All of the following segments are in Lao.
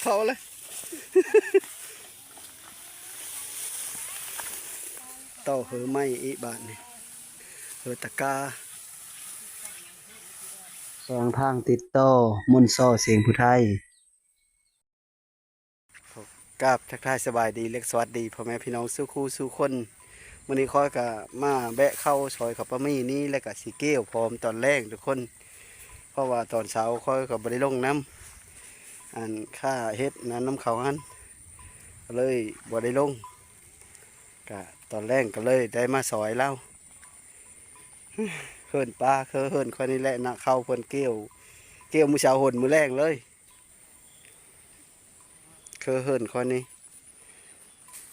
ເຂົ້າເລີຍ ຕໍ່ເຫີໃໝ່ອີກບາດນີ້ ເຫີຕະກາ ສອງທາງຕິດຕໍ່ ມົນຊໍ ສຽງຜູ້ໄທ. ຂໍກາບທັກທາຍສະບາຍດີ ແລະ ສະຫວັດດີພໍ່ແມ່ພີ່ນ້ອງສູ່ຄູ່ສູ່ຄົນ. ມື້ນີ້ຂ້ອຍກະມາແບະເຂົ້າຊອຍເຂົາປ້າມີ່ນີ້ ແລະ ກະຊິກ່ຽວພ້ອມຕອນແລງທຸກຄົນ ເພາະວ່າຕອນເຊົ້າຂ້ອຍກໍບໍ່ໄດ້ລົງນຳ ອັນ ຄ່າເຮັດນັ້ນນຳເຂົາຫັ້ນ ກໍເລີຍບໍ່ໄດ້ລົງ ກະຕອນແລງກໍເລີຍໄດ້ມາຊອຍລາວ. ເຫີນປາ ຄືເຫີນຂ້ອຍນີ້ແຫຼະນະ ເຂົ້າເພິ່ນກ່ຽວ ກ່ຽວມື້ເຊົ້າ ຫົນມື້ແລງເລີຍ ຄືເຫີນຂ້ອຍນີ້.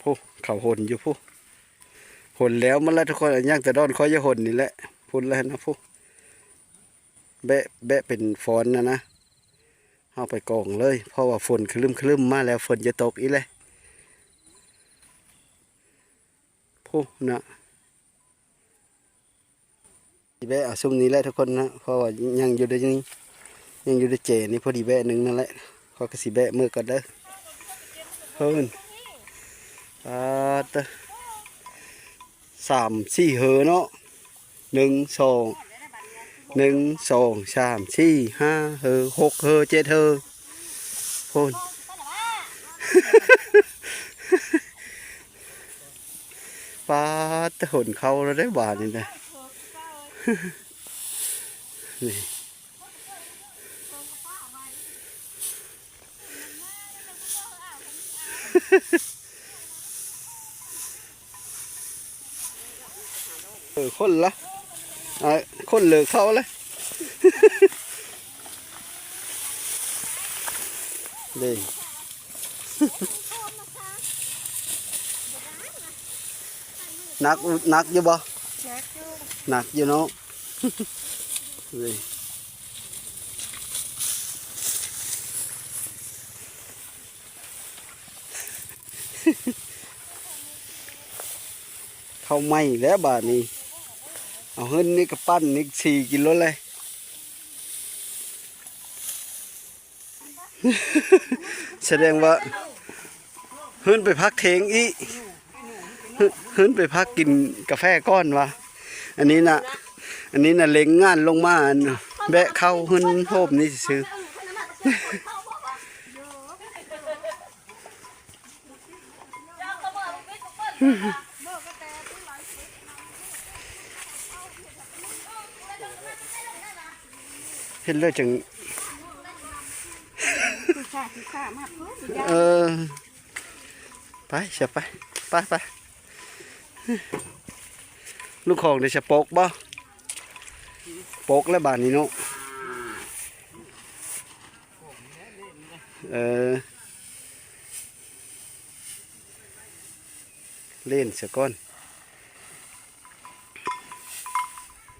ພຸ້ນ ເຂົາຫົນຢູ່ພຸ້ນ ຫົນແລ້ວໝົດແລ້ວທຸກຄົນ ຍັງແຕ່ດອນຂ້ອຍຈະຫົນນີ້ແຫຼະ ພຸ້ນແລ້ວນະ ພຸ້ນ ແບະ ແບະເປັນຟອນນະນະ ເອົາໄປກອງເລີຍ ເພາະວ່າຝົນຄະລຶ້ມໆມາແລ້ວ ຝົນຈະຕົກອີກແລ້ວ ພຸ້ນນະ. ຊິແບະເອົາຊຸມນີ້ແຫຼະທຸກຄົນນະ ເພາະວ່າຍັງຢູ່ໃນນີ້ ຍັງຢູ່ໃນເຈນີ້ ພໍດີແບະໜຶ່ງນັ້ນແຫຼະ ຂ້ອຍກໍຊິແບະເມືອກ່ອນເດີ. ເຮີ້ນ ປາດເຕີ ສາມສີ່ເຮີເນາະ ໜຶ່ງ ສອງ ໜຶ່ງ ສອງ ສາມ ສີ່ ຫ້າເຮີ ຫົກເຮີ ເຈັດເຮີ. ພຸ້ນ ປາດ ແຕ່ຫົນເຂົ້າແລ້ວເດ້ບາດນີ້ນະ ນີ້. ເອີ ຄົນລະ ອ່າ ຄົນເລີກເຂົ້າລະ ເດ້ ໜັກ ໜັກຢູ່ບໍ່? ໜັກຢູ່ ໜັກຢູ່ເນາະ ເດ້. ເຂົ້າໃໝ່ແລ້ວບາດນີ້ ເອົາເຫີນນີ້ກະປັ້ນນີ້ ສີ່ກິນໂລດເລີຍ ສະແດງວ່າ ເຫີນໄປພັກເທິງອີກ ເຫີນ ເຫີນໄປພັກກິນກາແຟກ່ອນວ່າ ອັນນີ້ນະ ອັນນີ້ນະ ເລັ່ງງານລົງມາ ອັນ ແບະເຂົ້າເຫີນໂຮມນີ້ຊື່ໆ. ເຫັນແລ້ວຈັ່ງ ຄືຂ້າ ຄືຂ້າມາເພິ່ນ ເອີ ໄປຊະ ໄປ ໄປ ໄປ ລູກຂອງໄດ້ສະປົກບໍ່? ປົກແລ້ວບາດນີ້ເນາະ ເອີ ເລ່ນສະກ່ອນ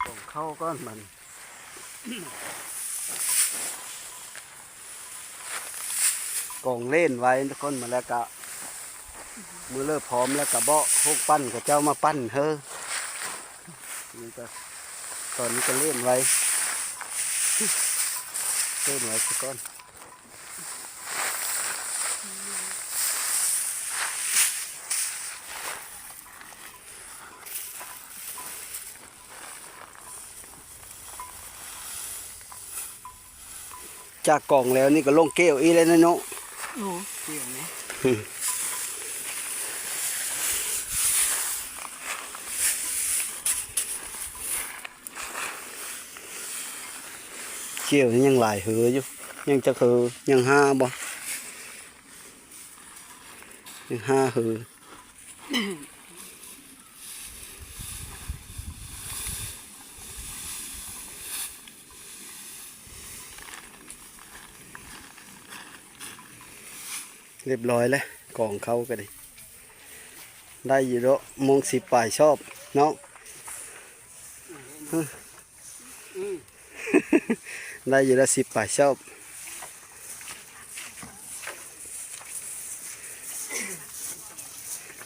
ກອງເຂົ້າກ່ອນບັດນີ້ ກອງເລ່ນໄວ້ກ່ອນ ມາແລ້ວກະ ມື້ເລີກພ້ອມແລ້ວກະເບາະໂຮງປັ້ນເຂົາເຈົ້າມາປັ້ນເຮີ ນີ້ກະ ຕອນນີ້ກະເລ່ນໄວ້ ເລ່ນໄວ້ສະກ່ອນ. ຈາກກອງແລ້ວນີ້ກໍລົງເກວອີກແລ້ວເນາະ ໂອ້ ເກວນີ້ ເກວນີ້ຍັງຫຼາຍເຮີຢູ່ ຍັງຈັກເຮີ ຍັງຫ້າບໍ່? ຍັງຫ້າເຮີ ຮຽບຮ້ອຍແລ້ວ ກອງເຂົ້າກໍໄດ້ ໄດ້ຢູ່ດອກ ໂມງສິບປາຍຊອບເນາະ. ໄດ້ຢູ່ລະສິບປາຍຊອບ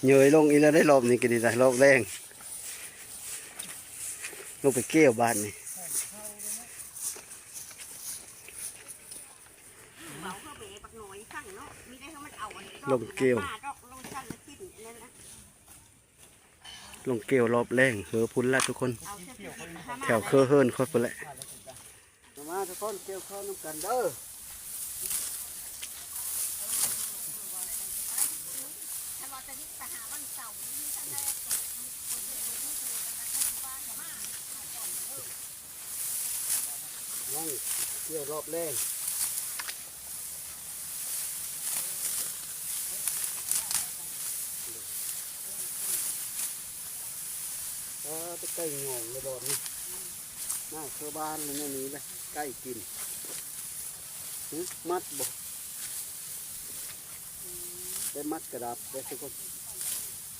ເຫຍີຍລົງອີກແລ້ວໄດ໋ ລອບນີ້ກໍດີໄດ໋ ລອບແລງ ລົງໄປເກວບາດນີ້. ເບົາເພື່ອໄປໃຫ້ບັກນ້ອຍຟັງເນາະ ລົງກ່ຽວ ລົງກ່ຽວລອບແລງ ເຫີພຸ້ນລະທຸກຄົນ ແຖວເຄີເຮືອນຂ້ອຍພຸ້ນແຫຼະ. ມາທຸກຄົນ ກ່ຽວເຂົ້ານຳກັນເດີ. ຍັງກ່ຽວລອບແລງ ເອີ ແຕ່ໄກ່ຫຍ້ອງລະດອກນີ້ ໜ້າເຄືອບ້ານລະແນວນີ້ແຫຼະ ໄກ່ກິນ. ຫຶ ມັດບໍ່ ໄດ້ມັດກະດັບເດ້ທຸກຄົນ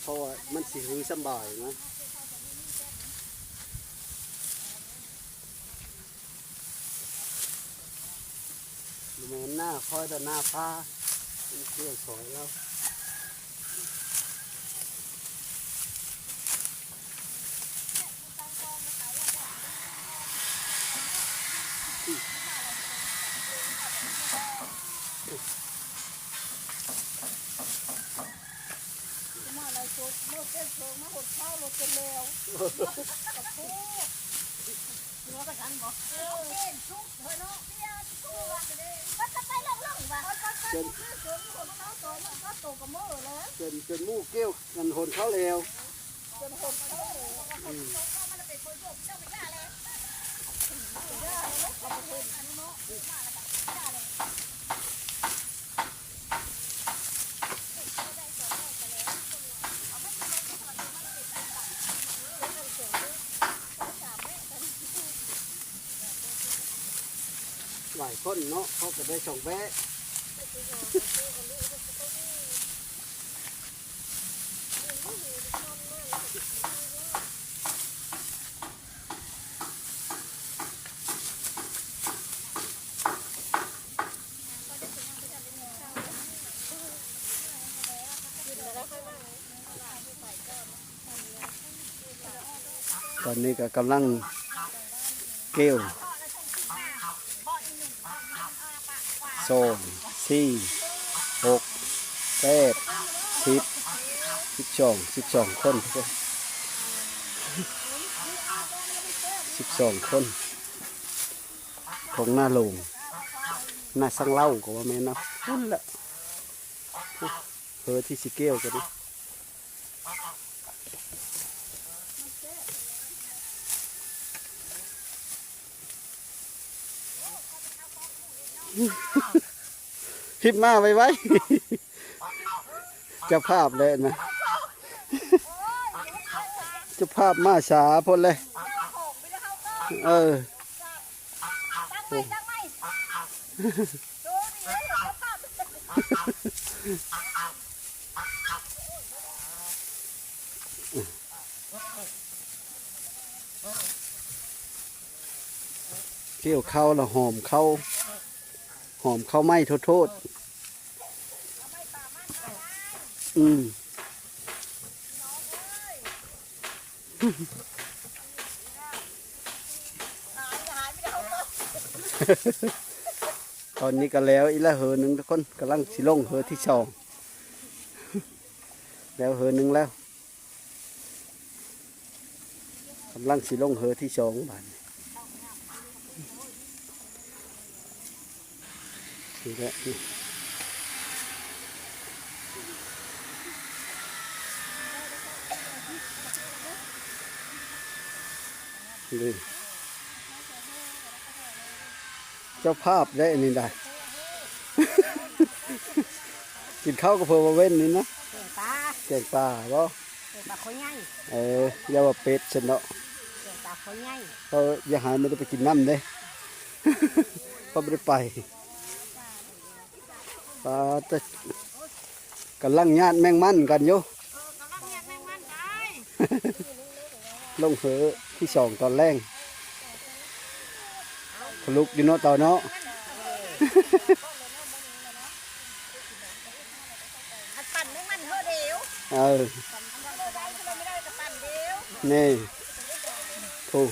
ເພາະວ່າມັນຊິຮື້ສຳບາຍນະ. ບໍ່ແມ່ນໜ້າຂ້ອຍ ແຕ່ໜ້າປ້າ ເຄື່ອງສອຍລາວ. ມາໄລສົດ ເມື່ອເກັບເຖິງມາຫົດເຊົ້າລົດຈົນແລ້ວ ກະໂພດ ຫົວກະສັນບໍ່? ເອີ ເປັນສຸກເຮີຍເນາະ ເປັນສຸກ ວ່າກະໄປລົງໆວ່າ ເຊີນ ເຊີນ ເຊີນໝູ່ກ່ຽວ ອັນຫົດເຂົ້າແລ້ວ ເຊີນຫົດເຂົ້າແລ້ວ. ຫຼາຍຄົນເນາະ ເຂົາກະໄດ້ສອງແບະ. ຕອນນີ້ກະກຳລັງກ່ຽວ ສອງ ສີ່ ຫົກ ແປດ ສິບ ສິບສອງ ສິບສອງຄົນ ທຸກຄົນ ສິບສອງຄົນ ຂອງໜ້າໂລງ ໜ້າສັງເລົາກະວ່າແມ່ນນະ ພຸ້ນແຫຼະ ເຮີທີ່ຊິກ່ຽວກະດີ. ຮີບມາໄວໆ ເຈົ້າພາບແຫຼະນະ ເຈົ້າພາບມາສາໂພດແຫຼະ ເອີ. ກ່ຽວເຂົ້າລະຫອມເຂົ້າ ຫອມເຂົ້າໄໝ້ໂທດໆ. ອືມ ຕອນນີ້ກະແລ້ວອີກລະເຫີໜຶ່ງທຸກຄົນ ກຳລັງຊິລົງເຫີທີສອງ ແລ້ວເຫີໜຶ່ງແລ້ວ ກຳລັງຊິລົງເຫີທີສອງບາດນີ້ ນີ້ແຫຼະ ນີ້ ນີ້ ເຈົ້າພາບໄດ໋ອັນນີ້ໄດ໋ ກິນເຂົ້າກະເພີ່ນວ່າເວັ້ນນີ້ນະ ແກງປາ ແກງປາບໍ່? ແກງປາຄໍໃຫຍ່ ເອີ ຢ່າວ່າເປັດຊັ້ນເນາະ ແກງປາຄໍໃຫຍ່ ເອີ ຢ່າໃຫ້ບໍ່ໄດ້ໄປກິນນຳເດ້ ເພາະບໍ່ໄດ້ໄປ ປາດ ກຳລັງຍາດແມງມັນກັນຢູ່ ເອີ ກຳລັງຍາດແມງມັນໄດ້ ລົງເຫີທີສອງຕອນແລງ ຂະລຸກຢູ່ເນາະ ເຕົາເນາະ ອັນປັ່ນແມງມັນເຮີດຽວ ເອີ ອັນນັ້ນກະໄດ້ ອັນນີ້ກະໄດ້ ກະປັ່ນດຽວ ນີ້ ໂອ້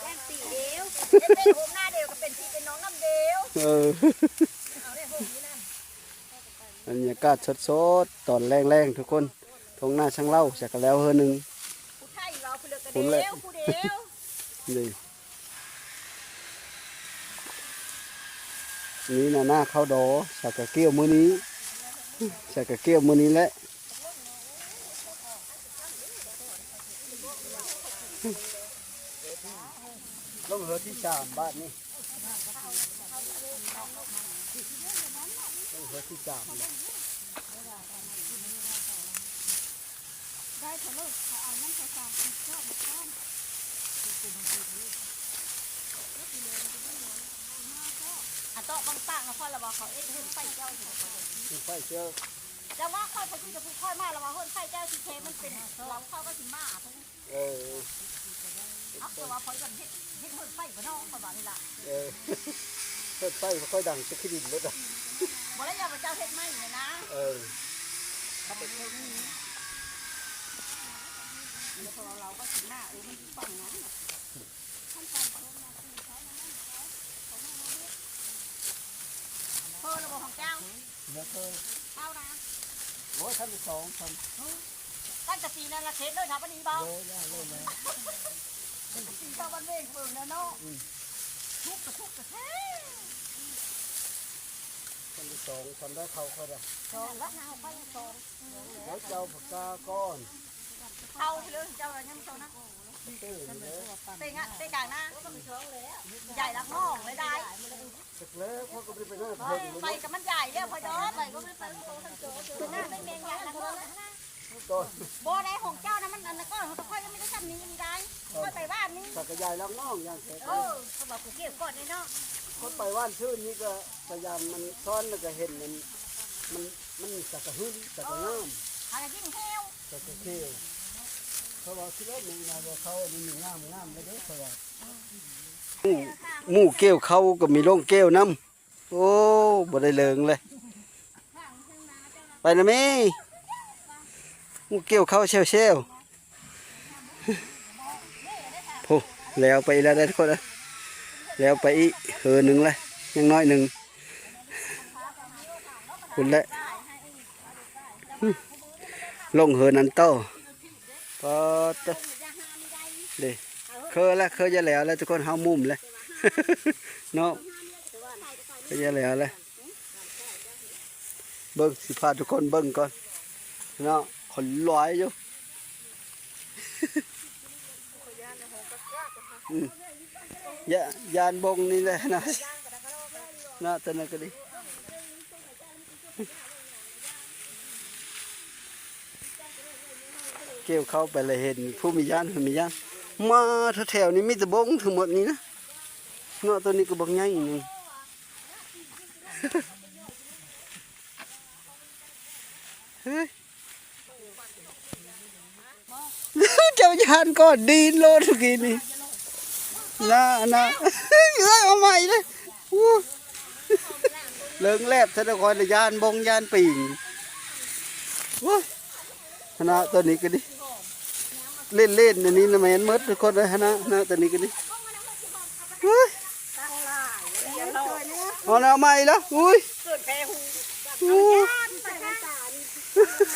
ແມ່ນປີດຽວ ເຮັດເປັນໂຮມໜ້າດຽວ ກະເປັນພີ່ເປັນນ້ອງນຳດຽວ ເອີ ເອົາໄດ້ໂຮມນີ້ນັ້ນ. ບັນຍາກາດສົດໆ ຕອນແລງໆ ທຸກຄົນ ທົ່ງນາຊາງເລົາ ສາກກະແລ້ວເຮີໜຶ່ງ ຜູ້ໄທເວົ້າຜູ້ເລີກກະ ຜູ້ແລະ ດຽວ ຜູ້ດຽວ ນີ້ ນີ້ນາ ນາເຂົ້າດໍ ສາກກະກ່ຽວມື້ນີ້ ສາກກະກ່ຽວມື້ນີ້ແຫຼະ. ລົງເຮືອທີສາມບາດນີ້ ລົງເຮືອທີສາມແລ້ວ ໄດ້ເທື່ອໂລດ ເຂົາເອົານຳເຂົາສາມສິບຊອບມາກ່ອນ ອັນເຕາະບັງປາກນະຄອນລະວ່າເຂົາເຮັດເຮືອນໄຟເຈົ້າ ເຮືອນໄຟເຈົ້າ ແຕ່ວ່າຂ້ອຍໄປຄຸຍກັບຜູ້ຂ້ອຍມາລະວ່າເຮືອນໄຟເຈົ້າຊິເຄມັນເປັນເລົາ ເຂົາກໍຊິມາ ເອີ ເອົາ ແຕ່ວ່າຂ້ອຍກໍເຮັດ ເຮັດເຮືອນໄຟບໍ່ເນາະ ຂ້ອຍວ່ານີ້ລະ ເອີ ເຮືອນໄຟບໍ່ຄ່ອຍດັງ ແຕ່ຂີ້ດິນເບິດ ບໍ່ໄດ້ ຢ່າວ່າເຈົ້າເຮັດໃໝ່ນີ້ນະ ເອີ ເຂົາເປັນເທື່ອນີ້ ແລ້ວເຂົາເອົາເຮົາກໍຊິມາ ເອີ ມັນຢູ່ຝັ່ງນັ້ນ ພໍລະບໍ່ຂອງເຈົ້າ? ເຫຼືອເຄີຍ ເອົານະ ໂອ້ຍ ຄັນສອງ ຄັນ ຕັ້ງແຕ່ປີນັ້ນລະເຂດເລີຍ ຖ້າປານນີ້ບໍ່? ເລີຍ ເລີຍ ເລີຍ ປີເຈົ້າບ້ານເວງເບິ່ງແລ້ວເນາະ ອືມ ທຸກກະທຸກກະແທ້ ຄັນສອງ ຄັນໄດ້ເຂົ້າຄ່ອຍໄດ້ ສອງລະ ເອົາໄປສອງ ແລ້ວເຈົ້າປາກາກ່ອນ ເອົາເລີຍ ເຈົ້າລະຍັງເຈົ້ານະ ເອີ ເລີຍ ເຕະງະ ເຕະກາງນະ ໃຫຍ່ລະຫ້ອງເລີຍໄດ໋. ຈັກແລ້ວ ຂ້ອຍກໍບໍ່ໄດ້ໄປນະ ໄປກໍມັນໃຫຍ່ແລ້ວ ຂ້ອຍດອກ ໄປກໍບໍ່ໄດ້ໄປ ໄປນະ ໄປແມ່ນໃຫຍ່ລະຫ້ອງ ບໍ່ໄດ້ ຂອງເຈົ້ານະ ມັນອັນນັ້ນກ່ອນ ຂອງຂ້ອຍຍັງມີແຕ່ຊ່ຳນີ້ນີ້ໄດ໋ ຂ້ອຍໄປບ້ານນີ້ ສັກກະຍາຍລະຫ້ອງຢ່າງແທ້ ເອີ ເຂົາວ່າຜູ້ກ່ຽວກ່ອນເດ້ເນາະ ຄົນໄປບ້ານຊື່ນນີ້ກໍພະຍາຍາມມັນຊ້ອນ ແລ້ວກໍເຫັນມັນ ມັນ ມັນສັກກະຫຶ້ມ ສັກກະງາມ ເອີ ຫາກະຍິ່ງແຮວ ສັກກະເຂວ ເຂົາວ່າຊິເລີດນີ້ນະ ວ່າເຂົາອັນນີ້ງາມ ງາມເລີຍເດີ ເຂົາວ່າ ໝູ່ ໝູ່ກ່ຽວເຂົ້າກໍມີລົງກ່ຽວນຳ ໂອ້ ບໍ່ໄດ້ເລີງເລີຍ ໄປນະແມ່ ໝູ່ກ່ຽວເຂົ້າແຊວໆ ໂອ້ ແລ້ວໄປອີກແລ້ວເດີທຸກຄົນເອີຍ ແລ້ວໄປອີກເຫີໜຶ່ງແລ້ວ ຍັງໜ້ອຍໜຶ່ງ ພຸ້ນແຫຼະ ລົງເຫີນັ້ນຕໍ່ ປາດເຕີ ເດ້ ເຄີລະ ເຄີຈະແລ້ວແລ້ວທຸກຄົນ ເຮົາມຸມແລ້ວເນາະ ເຄີຈະແລ້ວແລ້ວ ເບິ່ງ ຊິພາທຸກຄົນເບິ່ງກ່ອນເນາະ ຄົນຫຼາຍຢູ່ ອືມ ຢ້ານ ຢ້ານບົງນີ້ແຫຼະນະ ນະ ຕົວນັ້ນກໍດີ ກ່ຽວເຂົ້າໄປແລ້ວເຫັນຜູ້ມີຢ້ານ ຜູ້ມີຢ້ານ ມາແຖວໆນີ້ມີແຕ່ບົງທັງໝົດນີ້ນະ ເນາະ ຕົວນີ້ກໍບັກໃຫຍ່ໜຶ່ງ ເຮີ້ຍ ເຈົ້າຢ້ານກ່ອນ ດີນໂລດເມື່ອກີ້ນີ້ ນະ ນະ ເອີຍ ເອົາໃໝ່ເລີຍ ອູ້ ເລິງແລບແທ້ ຂ້ອຍລະຢ້ານບົງຢ້ານປີງ ໂອ້ຍ ຫັ້ນນະ ຕົວນີ້ກໍດີ ເລ່ນໆ ອັນນີ້ນະແມ່ນໝົດທຸກຄົນເອີຍ ຫັ້ນນະ ນະ ຕົວນີ້ກໍດີ ໂອ້ຍ ເອົາແລ້ວ ເອົາໃໝ່ລະ ອຸ້ຍ ເກີດແພ້ຫູ ອູ້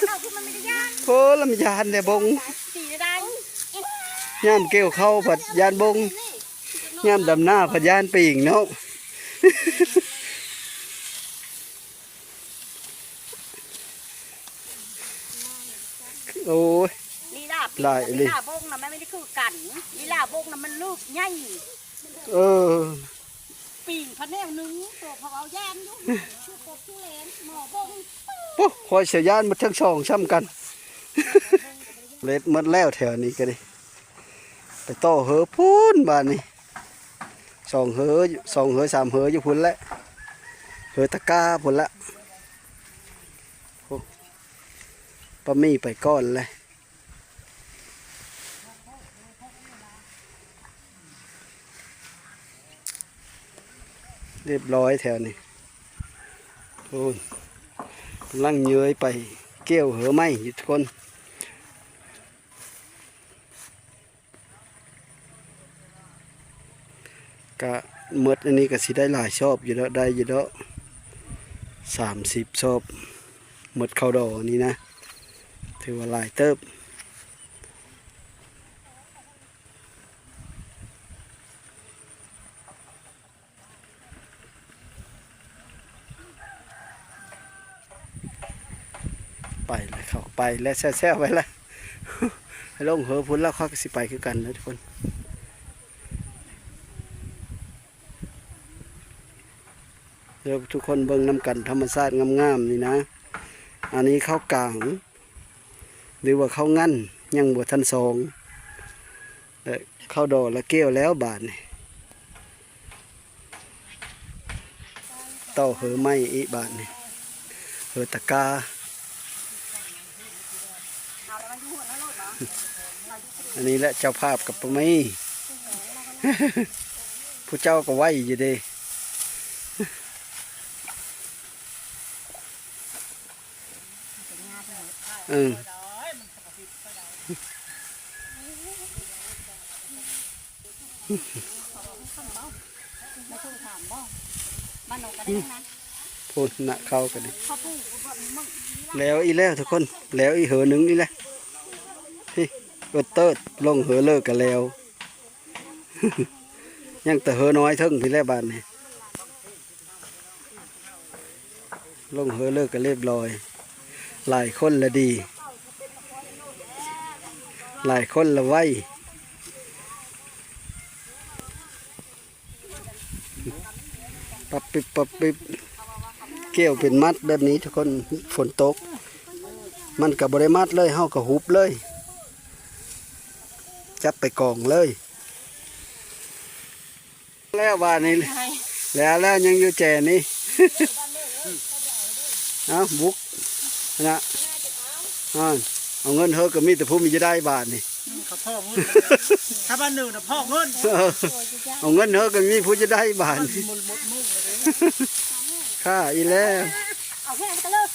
ເຈົ້າຄືມັນມີແຕ່ຢ້ານ ໂອ້ ລຳຢ້ານແທ້ບົງ ຍາມກ່ຽວເຂົ້າພັດຢ້ານບົງ ຍາມດຳນາພັດຢ້ານປີງເນາະ ໂອ້ຍ ລີລາປີງ ຫຼາຍອີ່ຫຼີ ລີລາບົງນະມັນບໍ່ໄດ້ຄືກັນ ລີລາບົງນະມັນເລິກໃຫຍ່ ເອີ ປີງພະແນວໜຶ່ງ ໂຕເຂົາເວົ້າຢ້ານຢູ່ ຊູກົບຊູແລນ ໝໍບົງ ໂອ້ ຂ້ອຍສະຢ້ານໝົດທັງສອງຊ່ຳກັນ ເລັດໝົດແລ້ວແຖວນີ້ກໍດີ ໄປຕໍ່ເຮີພຸ້ນບາດນີ້ ສອງເຮີ ສອງເຮີສາມເຮີຢູ່ພຸ້ນແຫຼະ ເຮີຕະກ້າພຸ້ນລະ ໂອ້ ປ້າໝີ່ໄປກ່ອນແຫຼະ. ຮຽບຮ້ອຍແຖວນີ້ ໂອ້ ກຳລັງເຍີ້ຍໄປກ່ຽວເຫີໃໝ່ຢູ່ທຸກຄົນ ກະໝົດອັນນີ້ກະຊິໄດ້ຫຼາຍຊອບຢູ່ດອກ ໄດ້ຢູ່ດອກ ສາມສິບຊອບ. ໝົດເຂົ້າດໍນີ້ນະ ຖືວ່າຫຼາຍເຕີບ. ໄປແລ້ວ ເຂົາໄປແລ້ວ ແຊວໆໄປແລ້ວ ລົງເຫີພຸ້ນແລ້ວ ຂ້ອຍກໍຊິໄປຄືກັນເດີທຸກຄົນ. ເດີທຸກຄົນເບິ່ງນຳກັນ ທຳມະຊາດງາມໆນີ້ນະ. ອັນນີ້ເຂົ້າກາງ ຫຼືວ່າເຂົ້າງັນ ຍັງບໍ່ທັນຊອງ ແລະ ເຂົ້າດໍລະແກ້ວແລ້ວບາດນີ້. ຕໍ່ເຫີໃໝ່ອີກບາດນີ້ ເຫີຕະກາ. ອັນນີ້ແຫຼະເຈົ້າພາບກັບປາມີ ຜູ້ເຈົ້າກໍໄວຢູ່ເດ້. ເອີ ພຸ້ນນະ ເຂົ້າກັນນີ້ ແລ້ວອີກແລ້ວທຸກຄົນ ແລ້ວອີກເຫີໜຶ່ງນີ້ແຫຼະ. ພີ້ ເອີ ເຕີດ ລົງເຫີເລີກກໍແລ້ວ ຍັງແຕ່ເຫີນ້ອຍເທິງພີ້ແຫຼະບາດນີ້. ລົງເຫີເລີກກໍລຽບຮ້ອຍ ຫຼາຍຄົນລະດີ ຫຼາຍຄົນລະໄວ ປັບປິບປັບປິບ. ແກ້ວເປັນມັດແບບນີ້ທຸກຄົນ ຝົນຕົກ ມັນກໍບໍ່ໄດ້ມັດເລີຍ ເຮົາກໍຫຸບເລີຍ ຈັບໄປກອງເລີຍ. ແລ້ວບາດນີ້ ແລ້ວ ແລ້ວຍັງຢູ່ແຈນີ້ ເອົາບຸກນະ ເອົາເງິນເຮີກໍມີແຕ່ຜູ້ມີຈະໄດ້ບາດນີ້ ອືມ ເຂົາພໍ້ເງິນ ຖ້າບ້ານໜຶ່ງນະພໍ້ເງິນ ເອົາເງິນເຮີກໍມີຜູ້ຈະໄດ້ບາດນີ້ ໝົດ ໝົດມຸ້ງເລີຍເດ້ ຂ້າອີກແລ້ວ ເອົາແພງໄປເລີຍ.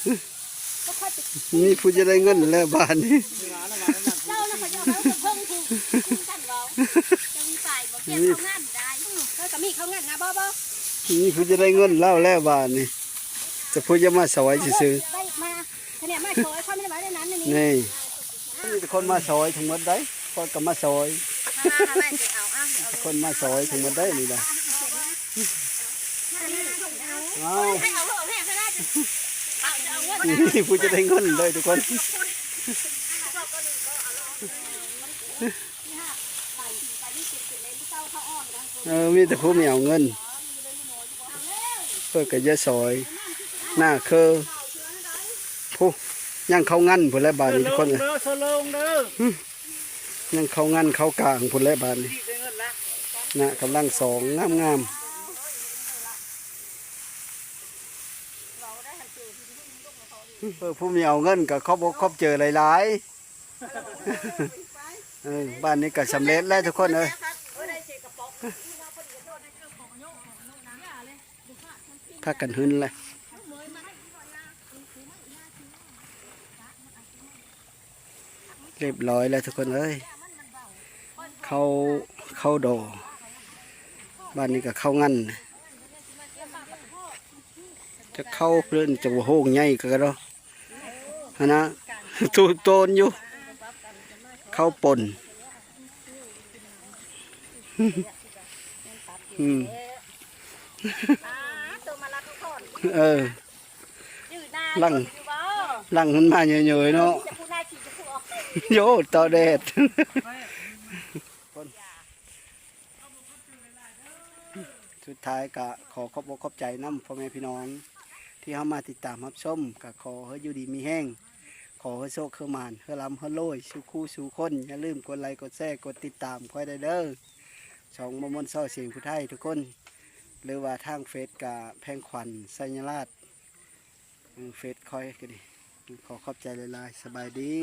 ມີຜູ້ຈະໄດ້ເງິນແລ້ວບາດນີ້ ມີຜູ້ຈະໄດ້ເງິນລາວແລ້ວບາດນີ້ ແຕ່ຜູ້ຈະມາສອຍຊື່ໆ ໄດ້ມາ ອັນນີ້ມາສອຍ ເຂົາມີໄວ້ໃນນັ້ນນີ້ ມີແຕ່ຄົນມາສອຍທັງໝົດໃດ ຂ້ອຍກໍມາສອຍ ຄົນມາສອຍທັງໝົດໃດນີ້ນະ. ເອົາ ນີ້ຜູ້ຈະໄດ້ເງິນເລີຍທຸກຄົນ ເອີ ມີແຕ່ຜູ້ມີເອົາເງິນ ເພິ່ນກໍຢ່າສອຍ ໜ້າຄືຜູ້ຍັງເຂົ້າງັນພຸ້ນແຫຼະບາດນີ້ທຸກຄົນເອີຍ ຍັງເຂົ້າງັນເຂົ້າກາງພຸ້ນແຫຼະບາດນີ້ ນະ ກຳລັງສອງງາມໆ ເອີ ຜູ້ມີເອົາເງິນກໍຂອບອົກຂອບໃຈຫຼາຍໆ ເອີ ບາດນີ້ກໍສຳເລັດແລ້ວທຸກຄົນເອີຍ ພາກັນຫຶນແຫຼະ. ຮຽບຮ້ອຍແລ້ວທຸກຄົນເອີຍ ເຂົ້າ ເຂົ້າດໍ ບາດນີ້ກໍເຂົ້າງັນ ຈະເຂົ້າເພິ່ນຈະວ່າໂຮງໃຫຍ່ກໍດອກຫັ້ນນະ ຕູໂຕນຢູ່ ເຂົ້າປົ່ນ ອືມ ເອີ. ຫຼັງ ຫຼັງມັນມາເຍີຍໆເນາະ ໂຢ ຕໍ່ແດດ ສຸດທ້າຍກະຂໍຂອບອົກຂອບໃຈນຳພໍ່ແມ່ພີ່ນ້ອງ ທີ່ເຂົ້າມາຕິດຕາມຮັບຊົມ ກະຂໍໃຫ້ຢູ່ດີມີແຮງ ຂໍໃຫ້ໂຊກໃຫ້ໝານ ໃຫ້ລ່ຳໃຫ້ລວຍ ສູ່ຄູ່ສູ່ຄົນ ຢ່າລືມກົດໄລກົດແຊ ກົດຕິດຕາມຂ້ອຍໄດ້ເດີ ຊ່ອງບໍ່ມ່ວນຊໍ່ສຽງຜູ້ໄທທຸກຄົນ ຫຼືວ່າທາງເຟສກະແພງຂວັນ ໄຊຍະລາດ. ເອີ ເຟສຂ້ອຍກໍດີ ຂໍຂອບໃຈຫຼາຍໆ ສະບາຍດີ.